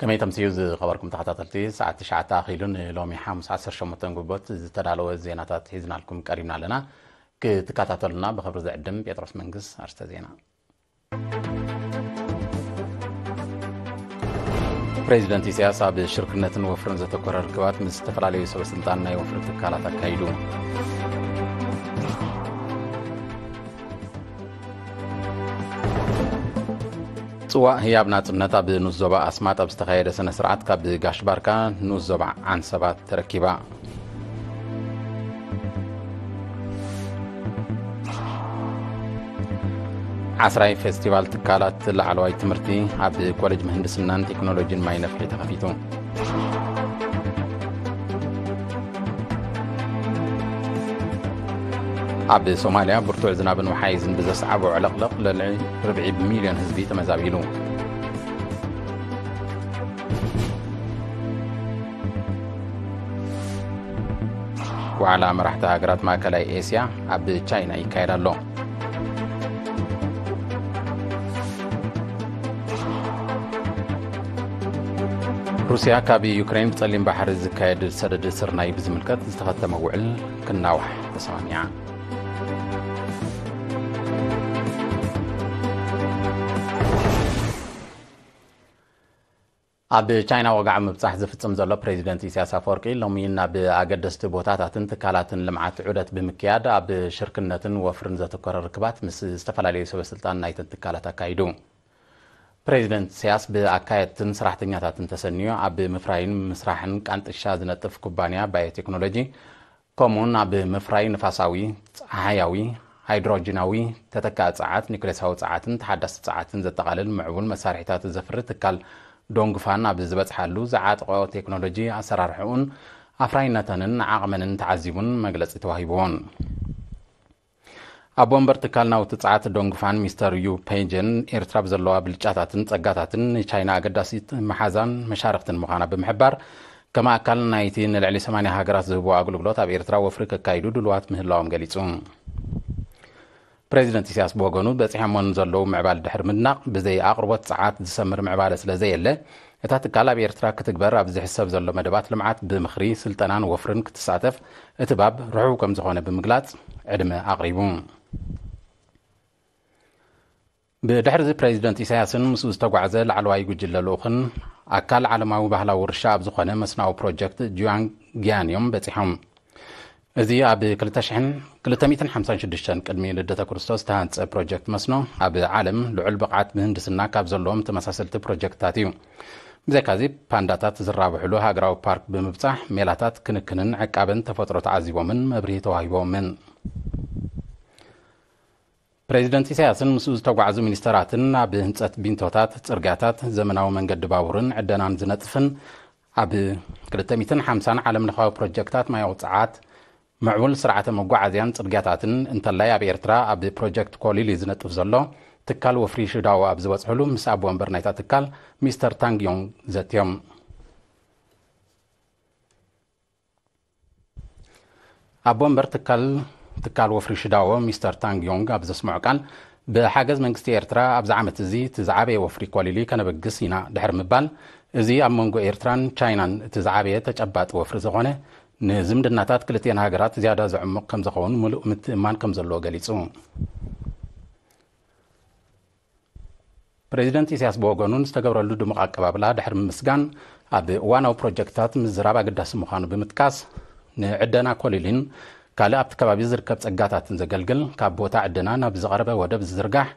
ከመይ ተምስዩ ዝኸበርኩም ተኸታተልቲ፣ ሰዓት ትሽዓተ ኣኺሉ ንሎሚ ሓሙስ ዓሰርተ ሸሞንተ ግንቦት ዝተዳለወ ዜናታት ሒዝናልኩም ቀሪብና ኣለና። ክትከታተሉና ብኽብሪ ዝዕድም ጴጥሮስ መንግስ። ኣርስተ ዜና። ፕሬዚደንት ኢሳያስ ኣብ ሽርክነትን ወፍርን ዘተኮረ ርክባት ምስ ዝተፈላለዩ ሰበ ስልጣን ናይ ወፍሪ ትካላት ኣካይዱ። ጽዋእ ህያብ ናጽነት ኣብ ንኡስ ዞባ ኣስማጥ ኣብ ዝተኻየደ ስነ ስርዓት ካብ ጋሽ ባርካ ንኡስ ዞባ ዓንሰባ ተረኪባ። ዓስራይ ፌስቲቫል ትካላት ላዕለዋይ ትምህርቲ ኣብ ኮሌጅ ምህንድስናን ቴክኖሎጂን ማይ ነፍሒ ተኸፊቱ። ኣብ ሶማልያ ብርቱዕ ዝናብን ወሓይዝን ብዘስዓቦ ዕለቕለቕ ልዕሊ ርብዒ ሚልዮን ህዝቢ ተመዛቢሉ። ዋዕላ መራሕቲ ሃገራት ማእከላይ ኤስያ ኣብ ቻይና ይካየድ ኣሎ። ሩስያ ካብ ዩክሬን ብጸሊም ባሕሪ ዝካየድ ሰደድ ስርናይ ብዝምልከት ዝተኸተመ ውዕል ክናዋሕ ተሰማሚዓ። ኣብ ቻይና ወግዓዊ ምብጻሕ ዝፍጽም ዘሎ ፕሬዚደንት ኢሳያስ ኣፈወርቂ፣ ሎሚ ናብ ኣገደስቲ ቦታታትን ትካላትን ልምዓት ዑደት ብምክያድ፣ ኣብ ሽርክነትን ወፍርን ዘተኮረ ርክባት ምስ ዝተፈላለዩ ሰበ ስልጣን ናይተን ትካላት ኣካይዱ። ፕሬዚደንት ኢሳያስ ብኣካየድትን ሰራሕተኛታትን ተሰንዩ፣ ኣብ ምፍራይን ምስራሕን ቃንጥሻ ዝነጥፍ ኩባንያ ባዮቴክኖሎጂ፣ ከምኡውን ኣብ ምፍራይ ንፋሳዊ፣ ጸሓያዊ፣ ሃይድሮጅናዊ፣ ተተካኢ ጸዓት፣ ኒውክሌሳዊ ጸዓትን ተሓዳሲ ጸዓትን ዘጠቓልል ምዕቡል መሳርሒታት ዘፍሪ ትካል ዶንግፋን ኣብ ዝበጽሓሉ፣ ዝዓጠቖ ቴክኖሎጂ ኣሰራርሕኡን ኣፍራይነተንን ዓቕመንን ተዓዚቡን መግለጺ ተዋሂብዎን። ኣቦ ወንበር ትካል ናውቲ ጸዓት ዶንግፋን ሚስተር ዩ ፔጀን፣ ኤርትራ ብዘለዋ ብልጫታትን ጸጋታትን ንቻይና ኣገዳሲት መሓዛን መሻርኽትን ምዃና ብምሕባር፣ ከም ኣካል ናይቲ ንልዕሊ ሰማንያ ሃገራት ዝህብዎ ኣገልግሎት ኣብ ኤርትራ ወፍሪ ከካይዱ ድሉዋት ምህላዎም ገሊጹ። ፕሬዚደንት ኢሳያስ ብወገኑ፣ በጺሖሞን ዘለዉ ምዕባለ ድሕሪ ምድናቕ፣ ብዘይ ኣቕርቦት ጸዓት ዝሰምር ምዕባለ ስለ ዘየለ፣ እታ ትካል ኣብ ኤርትራ ክትግበር ኣብ ዝሕሰብ ዘሎ መደባት ልምዓት ብምኽሪ፣ ስልጠናን ወፍርን ክትሳተፍ እቲ ባብ ርሑው ከም ዝኾነ ብምግላጽ ዕድመ ኣቕሪቡ። ብድሕሪ እዚ ፕሬዚደንት ኢሳያስን ምስኡ ዝተጓዕዘ ላዕለዋይ ጉጅለ ልኡኽን ኣካል ዓለማዊ ባህላዊ ውርሻ ኣብ ዝኾነ መስናዊ ፕሮጀክት ጁያንግያን እዮም በጺሖም። እዚ ኣብ ክልተ ሽሕን ክልተ ሚእትን ሓምሳን ሽዱሽተን ቅድሚ ልደተ ክርስቶስ ዝተሃንጸ ፕሮጀክት መስኖ ኣብ ዓለም ልዑል ብቕዓት ምህንድስና ካብ ዘለዎም ተመሳሰልቲ ፕሮጀክትታት እዩ። ብዘይካዚ ፓንዳታት ዝራብሕሉ ሃገራዊ ፓርክ ብምብጻሕ ሜላታት ክንክንን ዕቃበን ተፈጥሮ ተዓዚቦምን መብርሂ ተዋሂቦምን። ፕሬዚደንት ኢሳያስን ምስኡ ዝተጓዕዙ ሚኒስተራትን ኣብ ህንጸት ቢንቶታት፣ ጽርግያታት፣ ዘመናዊ መንገዲ ባቡርን ዕደናን ዝነጥፍን ኣብ ክልተ ሚእትን ሓምሳን ዓለም ለኻዊ ፕሮጀክታት ማይ ጸዓት፣ ምዕቡል ስርዓተ መጓዓዝያን ጽርግያታትን እንተላይ ኣብ ኤርትራ ኣብ ፕሮጀክት ኮሊሊ ዝነጥፍ ዘሎ ትካል ወፍሪ ሽዳዎ ኣብ ዝበጽሕሉ ምስ ኣቦ ወንበር ናይታ ትካል ሚስተር ታንግ ዮንግ ዘትዮም። ኣቦ ወንበር ትካል ትካል ወፍሪ ሽዳዎ ሚስተር ታንግ ዮንግ ኣብ ዘስምዖ ቃል፣ ብሓገዝ መንግስቲ ኤርትራ ኣብዚ ዓመት እዚ እቲ ዝዓበየ ወፍሪ ኮሊሊ ከነበግስ ኢና ድሕሪ ምባል፣ እዚ ኣብ መንጎ ኤርትራን ቻይናን እቲ ዝዓበየ ተጨባጢ ወፍሪ ዝኾነ፣ ንዝምድናታት ክልቲኤን ሃገራት ዝያዳ ዘዕሙቕ ከም ዝኸውን ምሉእ ምትእምማን ከም ዘለዎ ገሊጹ። ፕሬዚደንት ኢሳያስ ብወገኑ ንዝተገብረሉ ድሙቕ ኣቀባብላ ድሕሪ ምምስጋን፣ ኣብ እዋናዊ ፕሮጀክትታት ምዝራብ ኣገዳሲ ምዃኑ ብምጥቃስ፣ ንዕደና ኮሊሊን ካልእ ኣብቲ ከባቢ ዝርከብ ጸጋታትን ዘገልግል ካብ ቦታ ዕደና ናብ ዝቐረበ ወደብ ዝዝርጋሕ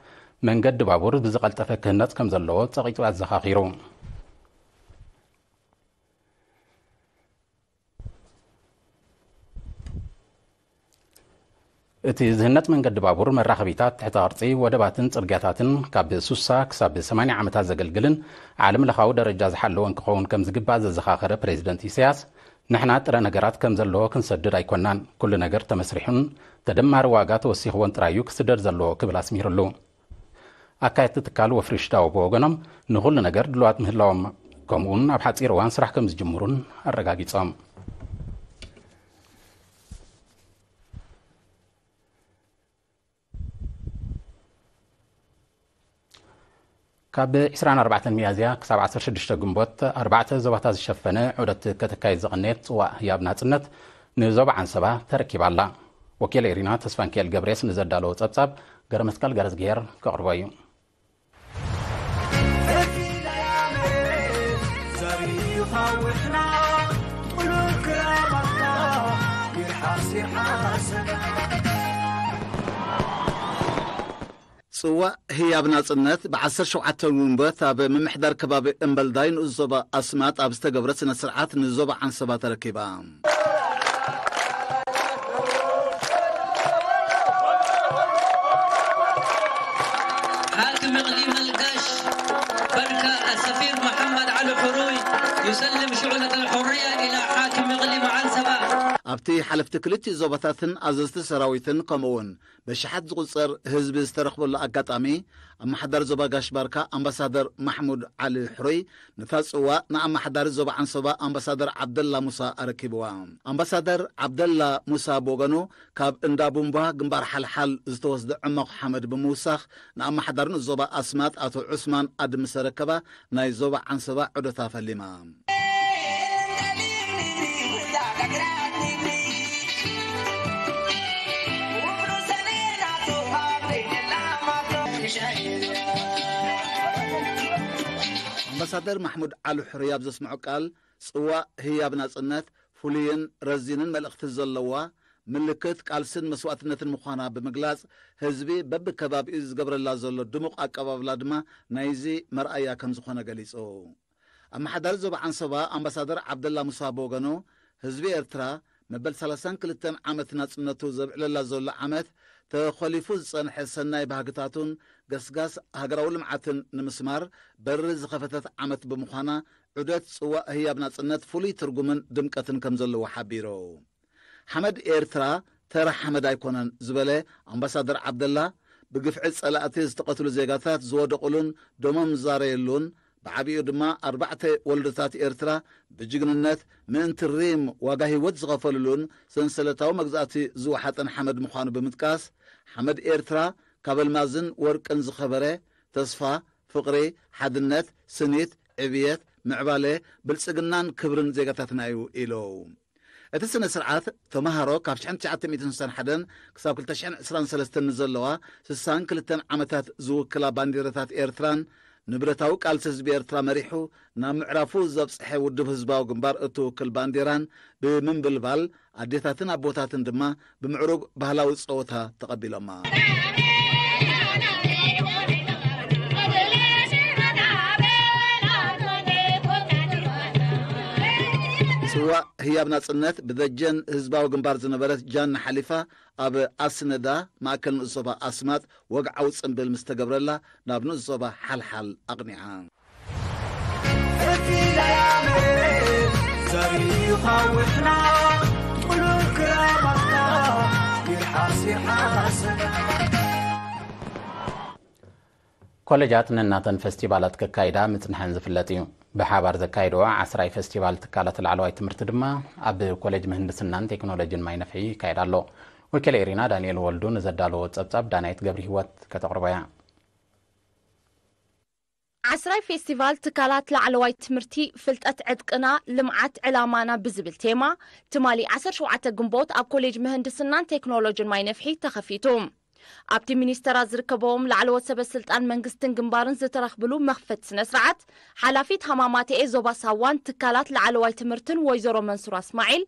መንገዲ ባቡር ብዝቐልጠፈ ክህነጽ ከም ዘለዎ ጸቒጡ ኣዘኻኺሩ። እቲ ዝህነጽ መንገዲ ባቡር፣ መራኸቢታት፣ ትሕተ ቅርጺ፣ ወደባትን ጽርግያታትን ካብ ሱሳ ክሳብ ሰማንያ ዓመታት ዘገልግልን ዓለም ለኻዊ ደረጃ ዝሓለወን ክኸውን ከም ዝግባእ ዘዘኻኸረ ፕሬዚደንት ኢሳያስ፣ ንሕና ጥረ ነገራት ከም ዘለዎ ክንሰድድ ኣይኮናን፣ ኩሉ ነገር ተመስሪሑን ተደማሪ ዋጋ ተወሲኽዎን ጥራይ እዩ ክስደድ ዘለዎ ክብል ኣስሚሩሉ። ኣካየድቲ ትካል ወፍሪ ሽዳዎ ብወገኖም፣ ንኹሉ ነገር ድሉዋት ምህላዎም፣ ከምኡውን ኣብ ሓጺር እዋን ስራሕ ከም ዝጅምሩን ኣረጋጊጾም። ካብ ዕስራን ኣርባዕተን ሚያዝያ ክሳብ ዓሰርተ ሽዱሽተ ግንቦት ኣርባዕተ ዞባታት ዝሸፈነ ዑደት ከተካይድ ዝቐነየት ጽዋእ ህያብ ናጽነት ንዞባ ዓንሰባ ተረኪባ ኣላ። ወኪል ኤሪና ተስፋንኪኤል ገብሬስ ንዘዳለዎ ጸብጻብ ገረመስቀል ገረዝግሄር ከቕርቦ እዩ። ጽዋእ ህያብ ናጽነት ብ ዓሰርተ ሸውዓተ ግንቦት ኣብ ምምሕዳር ከባቢ እምበልዳይ ንኡስ ዞባ ኣስማጥ ኣብ ዝተገብረ ስነ ስርዓት ንዞባ ዓንሰባ ተረኪባ። حاكم إقليم القش بركة السفير محمد علي حروي يسلم شعلة الحرية إلى حاكم إقليم عنسبة. ኣብቲ ሓለፍቲ ክልቲኡ ዞባታትን ኣዘዝቲ ሰራዊትን ከምኡውን ብሽሓት ዝቑጸር ህዝቢ ዝተረኽበሉ ኣጋጣሚ ኣመሓዳሪ ዞባ ጋሽ ባርካ ኣምባሳደር ማሕሙድ ዓሊ ሕሩይ ነታ ጽዋ ንኣመሓዳሪ ዞባ ዓንሰባ ኣምባሳደር ዓብደላ ሙሳ ኣረኪብዋ። ኣምባሳደር ዓብደላ ሙሳ ብወገኑ ካብ እንዳ ቡምባ ግንባር ሓልሓል ዝተወስደ ዕማቕ ሓመድ ብምውሳኽ ንኣመሓዳሪ ንኡስ ዞባ ኣስማጥ ኣቶ ዑስማን ኣድም ምስ ኣረከባ ናይ ዞባ ዓንሰባ ዑደታ ፈሊማ። ኣምባሳደር ማሕሙድ ዓሊ ሕሩይ ኣብ ዘስምዖ ቃል ጽዋእ ህያብ ናጽነት ፍሉይን ረዚንን መልእኽቲ ዘለዋ ምልክት ቃልስን መስዋእትነትን ምዃና ብምግላጽ ህዝቢ በብከባቢኡ ዝገብረላ ዘሎ ድሙቕ ኣቀባብላ ድማ ናይዚ መርኣያ ከም ዝኾነ ገሊጹ። ኣመሓዳሪ ዞባ ዓንሰባ ኣምባሳደር ዓብደላ ሙሳ ብወገኑ ህዝቢ ኤርትራ መበል ሰላሳን ክልተን ዓመት ናጽነቱ ዘብዕለላ ዘሎ ዓመት ተኾሊፉ ዝጸንሐ ሰናይ ባህግታቱን ገስጋስ ሃገራዊ ልምዓትን ንምስማር በሪ ዝኸፈተት ዓመት ብምዃና ዑደት ጽዋእ ህያብ ናጽነት ፍሉይ ትርጉምን ድምቀትን ከም ዘለዎ ሓቢሩ። ሓመድ ኤርትራ ተራ ሓመድ ኣይኮነን ዝበለ ኣምባሳደር ዓብደላ ብግፍዒ ጸላእቲ ዝተቐትሉ ዜጋታት ዝወደቑሉን ደሞም ዝዛረየሉን ብዓቢኡ ድማ ኣርባዕተ ወለዶታት ኤርትራ ብጅግንነት ምእንቲ ሪም ዋጋ ህይወት ዝኸፈሉሉን ሰንሰለታዊ መግዛእቲ ዝወሓጠን ሓመድ ምዃኑ ብምጥቃስ ሓመድ ኤርትራ ካብ ኣልማዝን ወርቅን ዝኸበረ ተስፋ፣ ፍቕሪ፣ ሓድነት፣ ስኒት፣ ዕብየት፣ ምዕባለ፣ ብልጽግናን ክብርን ዜጋታትና እዩ ኢሉ። እቲ ስነ ስርዓት ተመሃሮ ካብ ሽሕን ትሽዓተ ሚእትን ስሳን ሓደን ክሳብ ክልተ ሽሕን ዕስራን ሰለስተን ንዘለዋ ስሳን ክልተን ዓመታት ዝውክላ ባንዲራታት ኤርትራን ንብረታዊ ቃልሲ ህዝቢ ኤርትራ መሪሑ ናብ ምዕራፉ ዘብጽሐ ውድብ ህዝባዊ ግንባር እትውክል ባንዲራን ብምንብልባል ኣዴታትን ኣቦታትን ድማ ብምዕሩግ ባህላዊ ጸወታ ተቐቢሎማ። ጽዋእ ህያብ ናጽነት ብደጀን ህዝባዊ ግንባር ዝነበረት ጃን ሓሊፋ ኣብ ኣስነዳ ማእከል ንኡስ ዞባ ኣስማጥ ወግዓዊ ጽምብል ምስ ተገብረላ ናብ ንኡስ ዞባ ሓልሓል ኣቕኒዓ። ኮለጃት ነናተን ፈስቲቫላት ከካይዳ ምጽንሐን ዝፍለጥ እዩ። ብሓባር ዘካይድዋ ዓስራይ ፈስቲቫል ትካላት ላዕለዋይ ትምህርቲ ድማ ኣብ ኮሌጅ ምህንድስናን ቴክኖሎጂን ማይ ነፍሒ ይካየድ ኣሎ። ወኪል ኤሪና ዳንኤል ወልዱ ንዘዳለዎ ጸብጻብ ዳናይት ገብሪ ህይወት ከተቕርቦ እያ። ዓስራይ ፌስቲቫል ትካላት ላዕለዋይ ትምህርቲ ፍልጠት ዕጥቅና ልምዓት ዕላማና ብዝብል ቴማ ትማሊ ዓሰርተ ሸውዓተ ግንቦት ኣብ ኮሌጅ ምህንድስናን ቴክኖሎጂን ማይ ነፍሒ ተኸፊቱ። ኣብቲ ሚኒስተራት ዝርከበዎም ላዕለዎት ሰበ ስልጣን መንግስትን ግንባርን ዝተረኽብሉ መኽፈቲ ስነ ስርዓት ሓላፊት ሃማማተኤ ዞባ ሳዋን ትካላት ላዕለዋይ ትምህርትን ወይዘሮ መንሱራ እስማዒል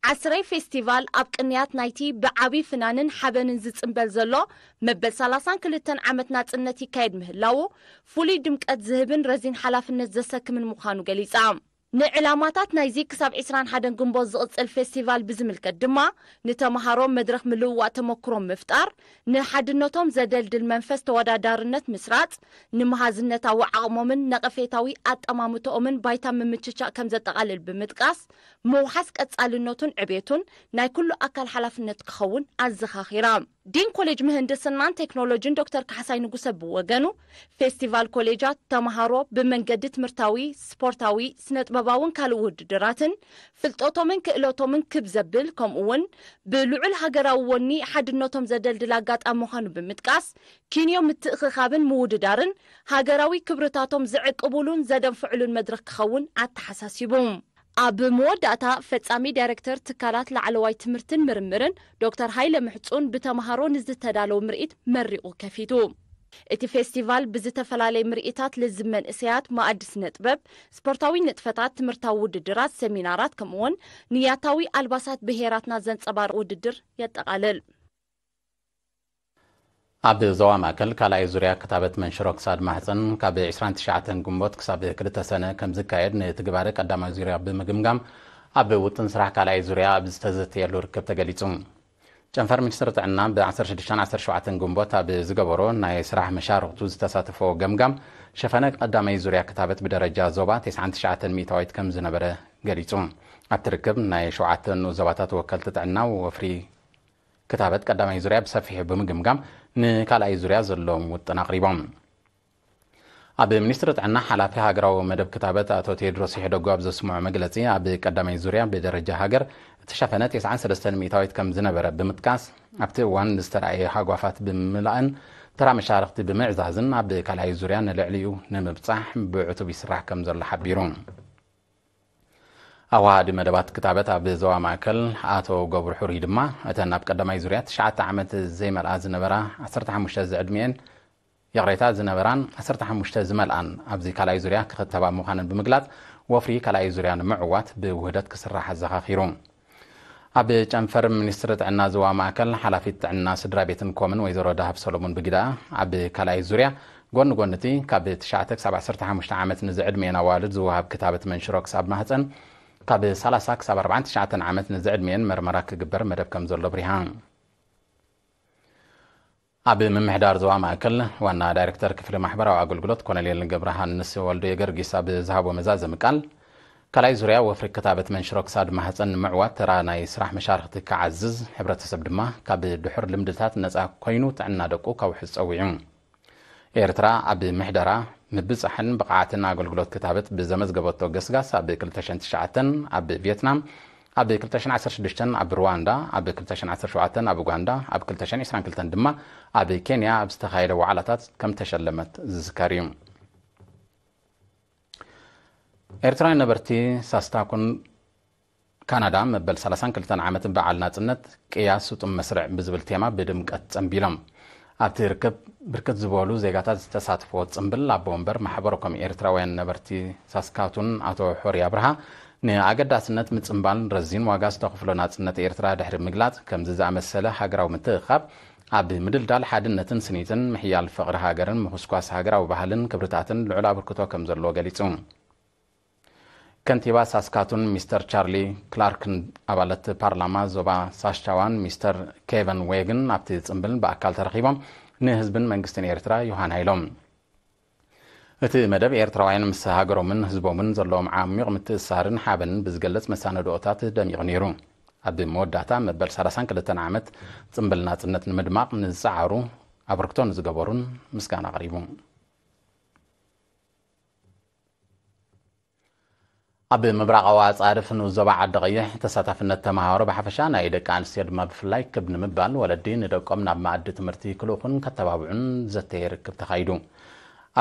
ዓስረይ ፌስቲቫል ኣብ ቅንያት ናይቲ ብዓቢ ፍናንን ሓበንን ዝጽንበል ዘሎ መበል ሰላሳን ክልተን ዓመት ናጽነት ይካየድ ምህላዉ ፍሉይ ድምቀት ዝህብን ረዚን ሓላፍነት ዘሰክምን ምዃኑ ገሊጻ። ንዕላማታት ናይዚ ክሳብ ዕስራን ሓደን ግንቦት ዝቕጽል ፌስቲቫል ብዝምልከት ድማ ንተምሃሮ መድረኽ ምልውዋጥ ተመክሮ ምፍጣር፣ ንሓድነቶም ዘደልድል መንፈስ ተወዳዳርነት ምስራጽ፣ ንመሃዝነታዊ ዓቕሞምን ነቐፌታዊ ኣጠማምትኦምን ባይታ ምምችቻእ ከም ዘጠቓልል ብምጥቃስ፣ ምውሓስ ቀጻልነቱን ዕቤቱን ናይ ኩሉ ኣካል ሓላፍነት ክኸውን ኣዘኻኺራ። ዲን ኮሌጅ ምህንድስናን ቴክኖሎጂን ዶክተር ካሕሳይ ንጉሰ ብወገኑ፣ ፌስቲቫል ኮሌጃት ተምሃሮ ብመንገዲ ትምህርታዊ፣ ስፖርታዊ፣ ስነጥበባውን ካልእ ውድድራትን ፍልጠቶምን ክእለቶምን ክብ ዘብል፣ ከምኡ እውን ብልዑል ሃገራዊ ወኒ ሓድነቶም ዘደልድል ኣጋጣሚ ምዃኑ ብምጥቃስ፣ ኪንዮ ምትእኽኻብን ምውድዳርን ሃገራዊ ክብርታቶም ዝዕቅቡሉን ዘደንፍዕሉን መድረኽ ክኸውን ኣተሓሳሲቡ። ኣብ መወዳእታ፣ ፈጻሚ ዳይሬክተር ትካላት ላዕለዋይ ትምህርትን ምርምርን ዶክተር ሃይለ ምሕጹን ብተምሃሮ ንዝተዳለወ ምርኢት መሪቑ ከፊቱ። እቲ ፌስቲቫል ብዝተፈላለየ ምርኢታት፣ ልዝብ መንእሰያት፣ መኣዲ ስነ ጥበብ፣ ስፖርታዊ ንጥፈታት፣ ትምህርታዊ ውድድራት፣ ሰሚናራት፣ ከምኡውን ንያታዊ ኣልባሳት ብሄራትና ዘንጸባርቕ ውድድር የጠቓልል። ኣብ ዞባ ማእከል ካልኣይ ዙርያ ክታበት መንሽሮ ክሳድ ማህፀን ካብ ዕስራን ትሽዓተን ግንቦት ክሳብ ክልተ ሰነ ከም ዝካየድ ንትግባረ ቀዳማይ ዙርያ ብምግምጋም ኣብ ውጥን ስራሕ ካልኣይ ዙርያ ኣብ ዝተዘተየሉ ርክብ ተገሊጹ። ጨንፈር ሚኒስትሪ ጥዕና ብ ዓሰርተ ሽዱሽተን ዓሰርተ ሸውዓተን ግንቦት ኣብ ዝገበሮ ናይ ስራሕ መሻርኽቱ ዝተሳተፎ ገምጋም ሸፈነ ቀዳማይ ዙርያ ክታበት ብደረጃ ዞባ ተስዓን ትሽዓተን ሚእታዊት ከም ዝነበረ ገሊጹ። ኣብቲ ርክብ ናይ ሸውዓተ ንኡስ ዞባታት ወከልቲ ጥዕና ወፍሪ ክታበት ቀዳማይ ዙርያ ብሰፊሑ ብምግምጋም ንካልኣይ ዙርያ ዘለዎም ውጥን ኣቕሪቦም። ኣብ ሚኒስትሪ ጥዕና ሓላፊ ሃገራዊ መደብ ክታበት ኣቶ ቴድሮስ ይሕደጉ ኣብ ዘስምዖ መግለጺ ኣብ ቀዳማይ ዙርያ ብደረጃ ሃገር እተሸፈነ ተስዓን ሰለስተን ሚእታዊት ከም ዝነበረ ብምጥቃስ ኣብቲ እዋን ዝተራእየ ሃጓፋት ብምምላእን ተራ መሻርኽቲ ብምዕዛዝን ኣብ ካልኣይ ዙርያ ንልዕሊኡ ንምብጻሕ ብዕቱብ ይስራሕ ከም ዘሎ ሓቢሩ። ኣዋሃዲ መደባት ክታበት ኣብ ዞባ ማእከል ኣቶ ገብሩ ሕሩይ ድማ እተን ኣብ ቀዳማይ ዙርያ ትሽዓተ ዓመት ዘይመልኣ ዝነበራ ዓሰርተ ሓሙሽተ ዝዕድሚኤን ይቕሬታ ዝነበራን ዓሰርተ ሓሙሽተ ዝመልኣን ኣብዚ ካልኣይ ዙርያ ክኽተባ ምዃነን ብምግላጽ ወፍሪ ካልኣይ ዙርያ ንምዕዋት ብውህደት ክስራሕ ኣዘኻኺሩ። ኣብ ጨንፈር ሚኒስትሪ ጥዕና ዞባ ማእከል ሓላፊት ጥዕና ስድራ ቤትን ኮምን ወይዘሮ ዳህብ ሰሎሞን ብግዳ ኣብ ካልኣይ ዙርያ ጎኒ ጎኒ እቲ ካብ ትሽዓተ ክሳብ ዓሰርተ ሓሙሽተ ዓመት ንዝዕድሚኤን ኣዋልድ ዝወሃብ ክታበት መንሽሮ ክሳብ ማህፀን ካብ ሰላሳ ክሳብ ኣርባዓን ትሽዓተን ዓመት ንዝዕድሚኤን መርመራ ክግበር መደብ ከም ዘሎ ኣብሪሃ። ኣብ ምምሕዳር ዞባ ማእከል ዋና ዳይሬክተር ክፍሊ ማሕበራዊ ኣገልግሎት ኮሎኔል ገብረሃንስ ወልደየገርጊስ ኣብ ዝሃቦ መዛዘሚ ቃል ካልኣይ ዙርያ ወፍሪ ክታበት መንሽሮ ክሳድ ማህፀን ንምዕዋት ተራ ናይ ስራሕ መሻርኽቲ ክዓዝዝ፣ ሕብረተሰብ ድማ ካብ ድሑር ልምድታት ነፃ ኮይኑ ጥዕና ደቁ ከውሕስ ፀዊዑ። ኤርትራ ኣብ ምሕደራ ምብጻሕን ብቕዓትን ኣገልግሎት ክታበት ብዘመዝገበቶ ገስጋስ ኣብ ክልተ ሽሕን ትሽዓተን ኣብ ቪየትናም፣ ኣብ ክልተ ሽሕን ዓሰርተ ሽዱሽተን ኣብ ሩዋንዳ፣ ኣብ ክልተ ሽሕን ዓሰርተ ሸውዓተን ኣብ ኡጋንዳ፣ ኣብ ክልተ ሽሕን ዕስራን ክልተን ድማ ኣብ ኬንያ ኣብ ዝተኻየደ ዋዕላታት ከም ተሸለመት ዝዝከር እዩ። ኤርትራውያን ነበርቲ ሳስካቱን ካናዳ መበል ሰላሳን ክልተን ዓመት በዓል ናጽነት ቅያ ስጡም መስርዕ ብዝብል ቴማ ብድምቀት ጸንቢሎም። ኣብቲ ርክብ ብርክት ዝበሉ ዜጋታት ዝተሳትፍዎ ጽምብል ኣቦ ወንበር ማሕበረ ኮም ኤርትራውያን ነበርቲ ሳስካቱን ኣቶ ሑሪ ኣብርሃ ንኣገዳስነት ምጽምባል ረዚን ዋጋ ዝተኽፍሎ ናጽነት ኤርትራ ድሕሪ ምግላጽ ከምዚ ዝኣመሰለ ሃገራዊ ምትእኽኻብ ኣብ ምድልዳል ሓድነትን ስኒትን ምሕያል ፍቕሪ ሃገርን ምኹስኳስ ሃገራዊ ባህልን ክብርታትን ልዑል ኣበርክቶ ከም ዘለዎ ገሊጹ። ከንቲባ ሳስካቱን ሚስተር ቻርሊ ክላርክን ኣባላት ፓርላማ ዞባ ሳስቻዋን ሚስተር ኬቨን ዌግን ኣብቲ ጽምብል ብኣካል ተረኺቦም ንህዝብን መንግስትን ኤርትራ ዮሃና ኢሎም። እቲ መደብ ኤርትራውያን ምስ ሃገሮምን ህዝቦምን ዘለዎም ዓሚቕ ምትእስሳርን ሓበንን ብዝገልጽ መሳነድኦታት ደሚቑ ነይሩ። ኣብ መወዳእታ መበል ሰላሳን ክልተን ዓመት ጽምብል ናጽነት ንምድማቕ ንዝጸዓሩ ኣበርክቶ ንዝገበሩን ምስጋና ኣቕሪቡ። ኣብ ምብራቓዊ ኣጻድፍ ንኡስ ዞባ ዓዲ ቀይሕ ተሳታፍነት ተመሃሮ ብሓፈሻ ናይ ደቂ ኣንስትዮ ድማ ብፍላይ ክብ ንምባል ወለዲ ንደቆም ናብ መኣዲ ትምህርቲ ክልእኹን ከተባብዑን ዘተየ ርክብ ተኻይዱ።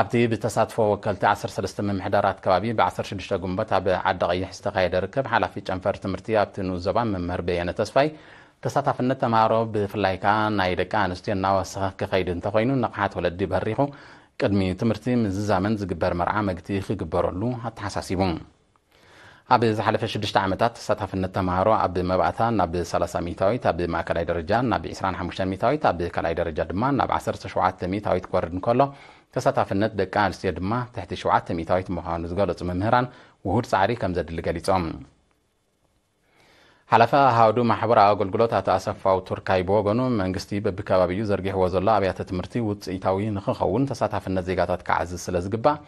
ኣብቲ ብተሳትፎ ወከልቲ ዓሰርተ ሰለስተ ምምሕዳራት ከባቢ ብ ዓሰርተ ሽዱሽተ ግንቦት ኣብ ዓዲ ቀይሕ ዝተኻየደ ርክብ ሓላፊ ጨንፈር ትምህርቲ ኣብቲ ንኡስ ዞባ መምህር በየነ ተስፋይ ተሳታፍነት ተምሃሮ ብፍላይ ከኣ ናይ ደቂ ኣንስትዮ እናወሰኸ ክኸይድ እንተኾይኑ ንቕሓት ወለዲ በሪኹ ቅድሚ ትምህርቲ ምዝዛምን ዝግበር መርዓ መግቲ ክግበረሉ ኣተሓሳሲቡ። ኣብ ዝሓለፈ ሽዱሽተ ዓመታት ተሳታፍነት ተምሃሮ ኣብ መባእታ ናብ ሰላሳ ሚእታዊት፣ ኣብ ማእከላይ ደረጃ ናብ ዕስራን ሓሙሽተን ሚእታዊት፣ ኣብ ካልኣይ ደረጃ ድማ ናብ ዓሰርተ ሸውዓተ ሚእታዊት ክወርድ እንከሎ ተሳታፍነት ደቂ ኣንስትዮ ድማ ትሕቲ ሸውዓተ ሚእታዊት ምዃኑ ዝገለጹ መምህራን ውሁድ ጻዕሪ ከም ዘድሊ ገሊጾም። ሓላፊ ኣሃዱ ማሕበራዊ ኣገልግሎት ኣቶ ኣሰፋው ቱርካይ ብወገኑ መንግስቲ በብከባቢኡ ዘርጊሕዎ ዘሎ ኣብያተ ትምህርቲ ውፅኢታዊ ንክኸውን ተሳታፍነት ዜጋታት ክዓዝዝ ስለ ዝግባእ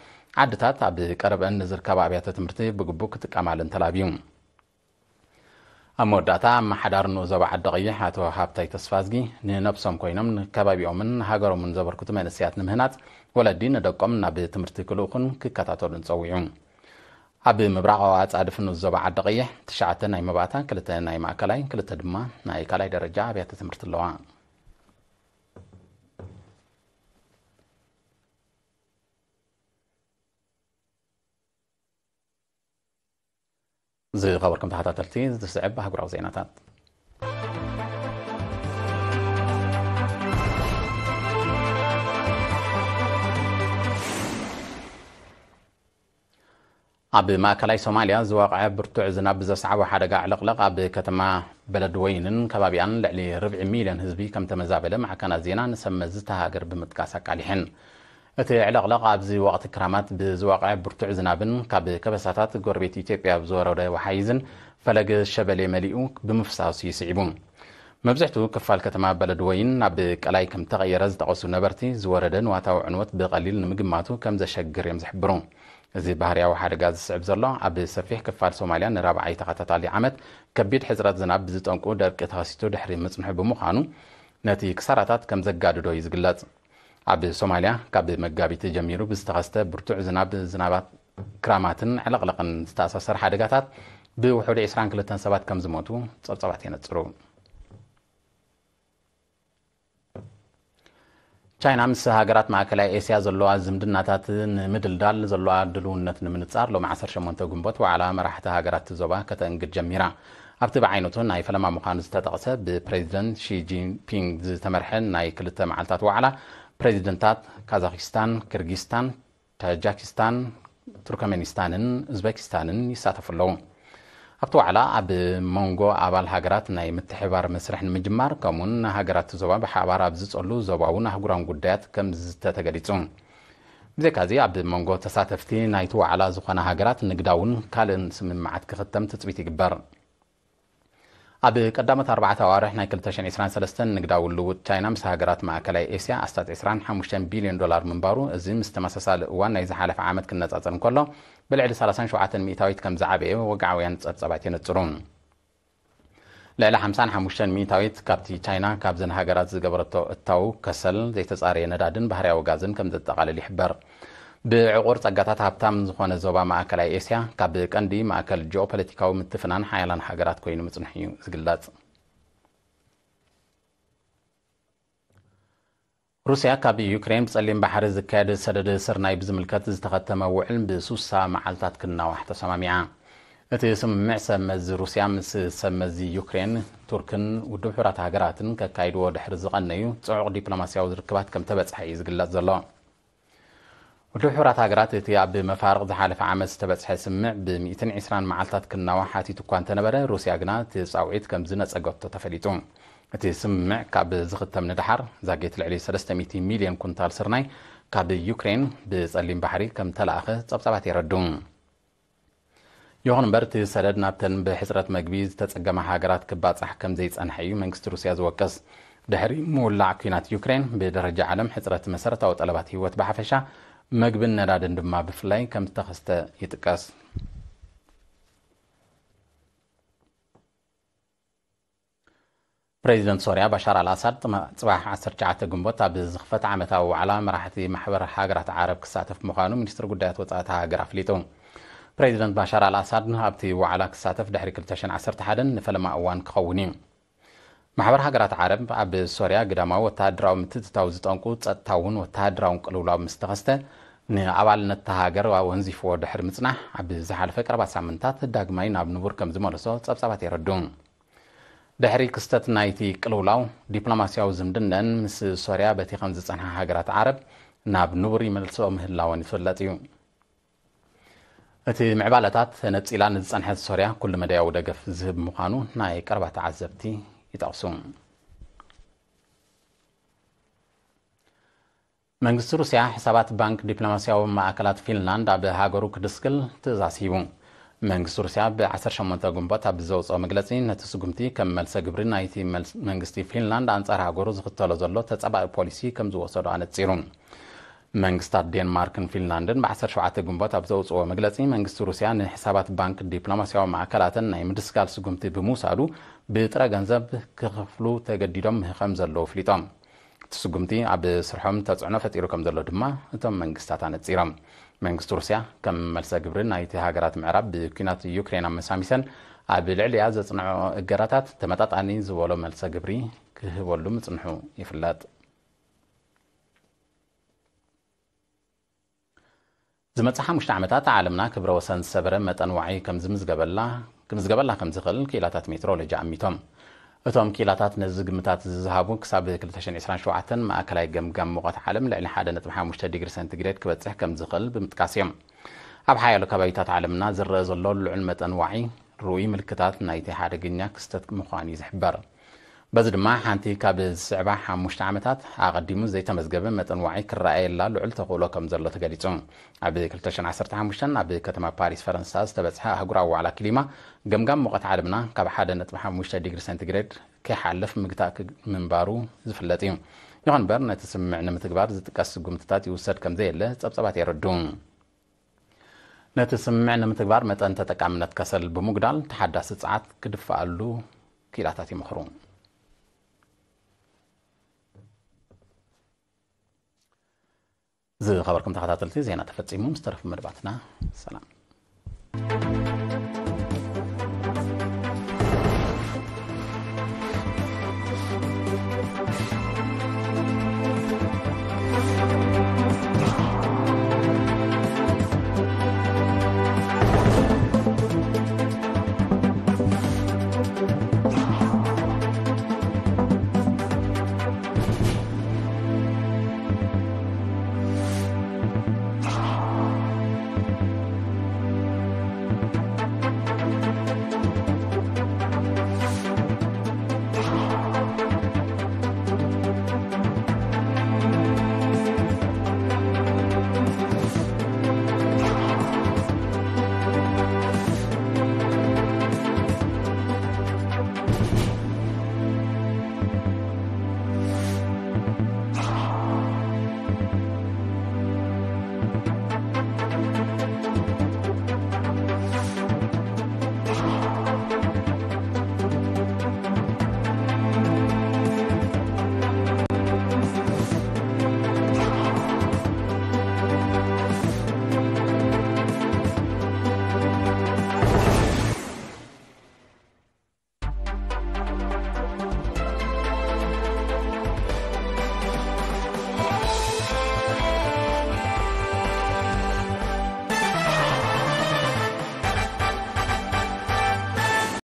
ዓድታት ኣብ ቀረበአን ንዝርከባ ኣብያተ ትምህርቲ ብግቡእ ክጥቀማለን ተላብዩ። ኣብ መወዳእታ፣ ኣመሓዳሪ ንኡስ ዞባ ዓዲ ቀይሕ ኣቶ ሃብታይ ተስፋዝጊ፣ ንነብሶም ኮይኖም ንከባቢኦምን ሃገሮምን ዘበርክቱ መንእሰያት ንምህናጽ፣ ወለዲ ንደቆም ናብ ትምህርቲ ክልእኹን ክከታተሉን ጸዊዑ። ኣብ ምብራቓዊ ኣጻድፍ ንኡስ ዞባ ዓዲ ቀይሕ፣ ትሽዓተ ናይ መባእታ፣ ክልተ ናይ ማእከላይ፣ ክልተ ድማ ናይ ካልኣይ ደረጃ ኣብያተ ትምህርቲ ኣለዋ። ዝኸበርኩም ተኸታተልቲ፣ ዝስዕብ ኣህጉራዊ ዜናታት። ኣብ ማእከላይ ሶማልያ ዝወቕዐ ብርቱዕ ዝናብ ብዘስዓቦ ሓደጋ ዕልቕልቕ፣ ኣብ ከተማ በለድወይንን ከባቢኣን ልዕሊ ርብዒ ሚልዮን ህዝቢ ከም ተመዛበለ ማዕከናት ዜና ንሰብ መዚ እታ ሃገር ብምጥቃስ ኣቃሊሐን። እቲ ዕልቕልቕ ኣብዚ ወቕቲ ክራማት ብዝወቕዐ ብርቱዕ ዝናብን ካብ ከበሳታት ጎረቤት ኢትዮጵያ ብዝወረደ ወሓይዝን ፈለገ ሸበሌ መሊኡ ብምፍሳሱ ይስዒቡ። መብዝሕትኡ ክፋል ከተማ በለድወይን ናብ ቀላይ ከም ተቐየረ ዝጠቐሱ ነበርቲ፣ ዝወረደ ንዋታዊ ዕንወት ብቐሊል ንምግማቱ ከም ዘሸግር እዮም ዝሕብሩ። እዚ ባህርያዊ ሓደጋ ዝስዕብ ዘሎ፣ ኣብ ሰፊሕ ክፋል ሶማልያ ንራብዓይ ተኸታታሊ ዓመት ከቢድ ሕጽረት ዝናብ ብዝጠንቁ ደርቂ ተኸሲቱ ድሕሪ ምጽንሑ ብምዃኑ፣ ነቲ ክሳራታት ከም ዘጋድዶ እዩ ዝግለጽ። ኣብ ሶማልያ፣ ካብ መጋቢት ጀሚሩ ብዝተኸስተ ብርቱዕ ዝናብ፣ ዝናባት ክራማትን ዕልቕልቕን ዝተኣሳሰረ ሓደጋታት፣ ብውሑድ ዒስራን ክልተን ሰባት ከም ዝሞቱ ጸብጻባት የነጽሩ። ቻይና ምስ ሃገራት ማእከላይ ኤስያ ዘለዋ ዝምድናታት ንምድልዳል ዘለዋ ድልውነት ንምንጻር፣ ሎሚ ዓሰርተ ሸሞንተ ግንቦት ዋዕላ መራሕቲ ሃገራት ዞባ ከተእንግድ ጀሚራ። ኣብቲ ብዓይነቱ ናይ ፈለማ ምዃኑ ዝተጠቕሰ፣ ብፕሬዚደንት ሺ ጂንፒንግ ዝተመርሐ ናይ ክልተ መዓልታት ዋዕላ፣ ፕሬዚደንታት ካዛኪስታን፣ ኪርጊስታን፣ ታጃኪስታን፣ ቱርከመኒስታንን ኡዝበኪስታንን ይሳተፉ ኣለዉ። ኣብቲ ዋዕላ፣ ኣብ መንጎ ኣባል ሃገራት ናይ ምትሕብባር መስርሕ ንምጅማር፣ ከምኡውን ሃገራት ዞባ ብሓባር ኣብ ዝጸሉ ዞባውን ኣህጉራውን ጉዳያት ከም ዝዝተ ተገሊጹ። ብዘይካዚ፣ ኣብ መንጎ ተሳተፍቲ ናይቲ ዋዕላ ዝኾና ሃገራት ንግዳውን ካልእን ስምምዓት ክኽተም ትጽቢት ይግበር። ኣብ ቀዳሞት ኣርባዕተ ኣዋርሕ ናይ ክልተ ሽሕን ዕስራን ሰለስተን ንግዳዊ ልውውጥ ቻይና ምስ ሃገራት ማእከላይ ኤስያ ኣስታት ዕስራን ሓሙሽተን ቢልዮን ዶላር ምንባሩ፣ እዚ ምስ ተመሳሳሊ እዋን ናይ ዝሓለፈ ዓመት ክነጻጸር እንከሎ፣ ብልዕሊ ሰላሳን ሸውዓተን ሚእታዊት ከም ዝዓበየ ወግዓውያን ጸብጻባት የነጽሩ። ልዕሊ ሓምሳን ሓሙሽተን ሚእታዊት ካብቲ ቻይና ካብዘን ሃገራት ዝገበረቶ እታው፣ ከሰል፣ ዘይተጻረየ ነዳድን ባህርያዊ ጋዝን ከም ዘጠቓልል ይሕበር። ብዕቑር ጸጋታት ሃብታም ዝኾነ ዞባ ማእከላይ ኤስያ፣ ካብ ቀንዲ ማእከል ጂኦፖለቲካዊ ምትፍናን ሓያላን ሃገራት ኮይኑ ምጽንሑ እዩ ዝግለጽ። ሩስያ፣ ካብ ዩክሬን ብጸሊም ባሕሪ ዝካየድ ሰደድ ስርናይ ብዝምልከት ዝተኸተመ ውዕል ብሱሳ መዓልታት ክናዋሕ ተሰማሚዓ። እቲ ስምምዕ፣ ሰብ መዚ ሩስያ ምስ ሰብ መዚ ዩክሬን፣ ቱርክን ውድብ ሕቡራት ሃገራትን ከካይድዎ ድሕሪ ዝቐነዩ ጽዑቕ ዲፕሎማስያዊ ርክባት ከም ተበጽሐ እዩ ዝግለጽ ዘሎ። ውድብ ሕቡራት ሃገራት፣ እቲ ኣብ መፋርቕ ዝሓለፈ ዓመት ዝተበጽሐ ስምምዕ፣ ብ ሚእትን ዕስራን መዓልታት ክናዋሕ ሓቲቱ እኳ እንተነበረ፣ ሩስያ ግና እቲ ጻውዒት ከም ዝነጸገቶ ተፈሊጡ። እቲ ስምምዕ ካብ ዝኽተም ንደሓር፣ ዛጌት ልዕሊ ሰለስተ ሚእቲ ሚልዮን ኩንታል ስርናይ ካብ ዩክሬን ብጸሊም ባሕሪ ከም ተላእኸ ጸብጻባት የረድኡ። ይኹን እምበር፣ እቲ ሰደድ ናብተን ብሕጽረት መግቢ ዝተጸገማ ሃገራት ክባጻሕ ከም ዘይጸንሐ እዩ መንግስቲ ሩስያ ዝወቅስ። ድሕሪ ምውላዕ ኲናት ዩክሬን፣ ብደረጃ ዓለም ሕጽረት መሰረታዊ ጠለባት ህይወት ብሓፈሻ፣ መግብን ነዳድን ድማ ብፍላይ ከም ዝተኸስተ ይጥቀስ። ፕሬዚደንት ሶርያ ባሻር ኣልኣሳድ፣ ጽማ-፣ ጽባሕ ዓሰርተ ትሽዓተ ግንቦት ኣብ ዝኽፈት ዓመታዊ ዋዕላ መራሕቲ ማሕበር ሃገራት ዓረብ ክሳተፍ ምዃኑ ሚኒስትሪ ጉዳያት ወጻኢ እታ ሃገር ኣፍሊጡ። ፕሬዚደንት ባሻር ኣልኣሳድ ኣብቲ ዋዕላ ክሳተፍ ድሕሪ ክልተ ሽሕን ዓሰርተ ሓደን ንፈለማ እዋን ክኸውን እዩ። ማሕበር ሃገራት ዓረብ፣ ኣብ ሶርያ ግዳማዊ ወተሃደራዊ ምትእትታው ዝጠንቁ ጸጥታውን ወተሃደራውን ቅልውላው ምስ ተኸስተ፣ ንኣባልነት እታ ሃገር ኣወንዚፍዎ ድሕሪ ምጽናሕ፣ ኣብ ዝሓለፈ ቀረባ ሳምንታት ዳግማይ ናብ ንቡር ከም ዝመለሶ ጸብጻባት የረድኡ። ድሕሪ ክስተት ናይቲ ቅልውላው፣ ዲፕሎማስያዊ ዝምድነን ምስ ሶርያ በቲኸን ዝጸንሓ ሃገራት ዓረብ ናብ ንቡር ይመልስኦ ምህላወን ይፍለጥ እዩ። እቲ ምዕባለታት፣ ነጺላ ንዝጸንሐት ሶርያ ኩሉ መዳያዊ ደገፍ ዝህብ ምዃኑ ናይ ቀረባ ተዓዘብቲ ይጠቕሱ። መንግስቲ ሩስያ፣ ሕሳባት ባንክ ዲፕሎማስያዊ ማእከላት ፊንላንድ ኣብ ሃገሩ ክድስክል ትእዛዝ ሂቡ። መንግስቲ ሩስያ፣ ብ ዓሰርተ ሸሞንተ ግንቦት ኣብ ዘውጽኦ መግለጺ፣ ነቲ ስጉምቲ ከም መልሰ ግብሪ ናይቲ መልስ-፣ መንግስቲ ፊንላንድ ኣንጻር ሃገሩ ዝኽተሎ ዘሎ ተጻባኢ ፖሊሲ ከም ዝወሰዶ ኣነጺሩ። መንግስታት ዴንማርክን ፊንላንድን ብ ዓሰርተ ሸውዓተ ግንቦት ኣብ ዘውፅዎ መግለፂ፣ መንግስቲ ሩስያ ንሕሳባት ባንክ ዲፕሎማስያዊ ማእከላተን ናይ ምድስጋል ስጉምቲ ብምውሳዱ፣ ብጥረ ገንዘብ ክኸፍሉ ተገዲዶም ከም ዘለዉ ኣፍሊጦም። እቲ ስጉምቲ ኣብ ስርሖም ተፅዕኖ ፈጢሩ ከም ዘሎ ድማ እቶም መንግስታት ኣነፂሮም። መንግስቲ ሩስያ ከም መልሰ ግብሪ ናይቲ ሃገራት ምዕራብ ብኲናት ዩክሬን ኣመሳሚሰን ኣብ ልዕሊኣ ዘፅንዖ እገዳታት ተመጣጣኒ ዝበሎ መልሰ ግብሪ ክህበሉ ምፅንሑ ይፍለጥ። ዝመጽእ ሓሙሽተ ዓመታት ዓለምና ክብረ ወሰን ዝሰበረ መጠን ዋዒ ከም ዝምዝገበላ ክምዝገበላ ከም ዝኽእል ክኢላታት ሜትሮሎጂ ኣሚቶም። እቶም ክኢላታት ነዚ ግምታት ዝዝሃቡ ክሳብ ክልተ ሽሕን ዕስራን ሸውዓተን ማእከላይ ገምጋም ሙቐት ዓለም ልዕሊ ሓደ ነጥቢ ሓሙሽተ ዲግሪ ሰንቲግሬድ ክበጽሕ ከም ዝኽእል ብምጥቃስ እዮም። ኣብ ሓያሎ ከባቢታት ዓለምና ዝረአ ዘሎ ልዑል መጠን ዋዒ ርኡይ ምልክታት ናይቲ ሓደገኛ ክስተት ምዃኑ እዩ ዝሕበር። በዚ ድማ ሓንቲ ካብ ዝስዕባ ሓሙሽተ ዓመታት ኣቐዲሙ ዘይተመዝገበ መጠን ዋዒ ክረኣየላ ልዑል ተኽእሎ ከም ዘሎ ተገሊጹ። ኣብ ክልተ ሽሕን ዓሰርተ ሓሙሽተን ኣብ ከተማ ፓሪስ ፈረንሳ ዝተበጽሐ ኣህጉራዊ ዋዕላ ክሊማ፣ ገምጋም ሙቐት ዓለምና ካብ ሓደ ነጥቢ ሓሙሽተ ዲግሪ ሰንቲግሬድ ከይሓልፍ ምግታእ ክግ- ምንባሩ ዝፍለጥ እዩ። ይኹን እምበር፣ ነቲ ስምምዕ ንምትግባር ዝጥቀስ ስጉምትታት ይውሰድ ከም ዘየለ ጸብጻባት የረድኡ። ነቲ ስምምዕ ንምትግባር መጠን ተጠቃምነት ከሰል ብምጉዳል፣ ተሓዳሲ ጸዓት ክድፍኣሉ ክኢላታት ይመኽሩ። ዝኸበርኩም ተኸታተልቲ፣ ዜና ተፈጺሙ። ምስ ተረፉ መደባትና ሰላም።